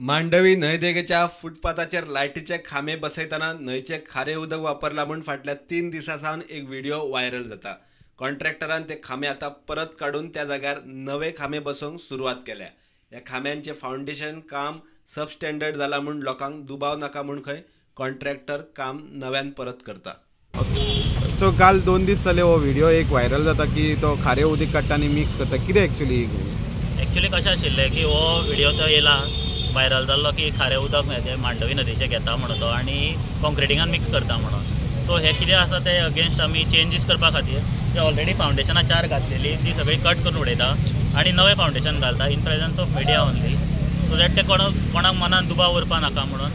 मांडवी न्हंयदेगेच्या फुटपाथाचेर लायटीचे खांबे बसयतना न्हंयचे खारे उदक वापरला म्हूण फाटल्या 3 दिसां सावन एक व्हिडिओ व्हायरल जाता. कॉन्ट्रॅक्टरान ते खांबे आतां परत काडून त्या जाग्यार नवे खांबे बसोवंक सुरवात केल्या. ह्या खांब्यांचें फावंडेशन काम सबस्टँडर्ड जाला म्हूण लोकांक दुबाव नाका म्हूण खंय कॉन्ट्रॅक्टर काम नव्यान परत करता. सो काल 2 दीस जाले हो व्हिडिओ एक व्हायरल जाता की तो खारे उदक काडटा आनी मिक्स करता. कितें एक्चुअली एक्चुअली कशें आशिल्लें की हो व्हिडिओ तो येयला व्हायरल जाल्लो की खारें उदक तें मांडवी नदीचें घेता म्हणून तो आनी कॉन्क्रिटिंगान मिक्स करता म्हणून. सो हें कितें आसा तें अगेन्स्ट आमी चेंजीस करपा खातीर ते ऑलरेडी फावंडेशनां 4 घातलेली ती सगळी कट करून उडयता आनी नवें फावंडेशन घालता in presence of media only, so that ते कोणाक मनान दुबाव उरपा नाका म्हणून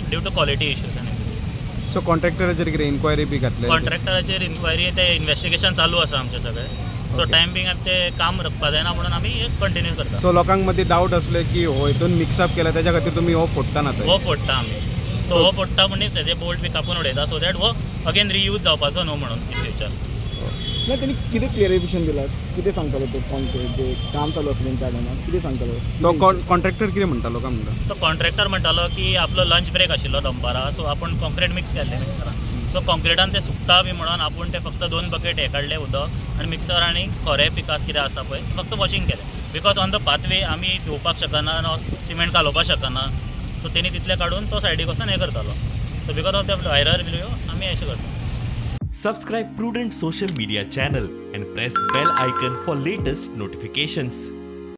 ड्यू टू क्वॉलिटी इश्यूज. आनी सो कॉन्ट्रॅक्टराचेर कितें इन्क्वायरी बी घातली? कॉन्ट्रॅक्टराचेर इन्क्वायरी ते इन्वेस्टिगेशन चालू आसा आमचें सगळें. सो टायम बींग ते काम रखपा जायना म्हणून आमी कंटिन्यू करता. सो लोकांक मदीं डावट आसले की हो हितून मिक्सअप केला तेज्या खातीर तुमी हो फोडटा ना? हो फोडटा आमी. सो हो फोडटा म्हणजे तेजे बोल्ट बी कापून उडयता सो that हो अगेन रियूज जावपाचो न्हू म्हणून इन फ्युचर. ना तेणी कितें क्लियरिफिकेशन दिलां? कितें सांगतालो तो काम चालू आसलें त्या टायमार कितें सांगतालो तो कॉन्ट्रॅक्टर? कितें म्हणटालो काय म्हणटा तो कॉन्ट्रॅक्टर? म्हणटालो की आपलो लंच ब्रेक आशिल्लो दनपारां, सो आपूण कॉन्क्रीट मिक्स केल्लें मिक्सरान. सो कॉन्क्रिटान ते सुकता बी म्हणून आपूण ते फक्त 2 बकेट हे काडले उदक आनी मिक्सर आनी खोरें पिकास कितें आसा पळय फक्त वॉशींग केलें. Because on the pathway आमी धुवपाक शकना, सिमेंट कालोवपाक शकना, सो तेणी तितलें काडून तो सायडीक वचून हें करतालो. So because of the viral video आमी अशें करता. Subscribe Prudent Social Media channel and press bell icon for latest notifications.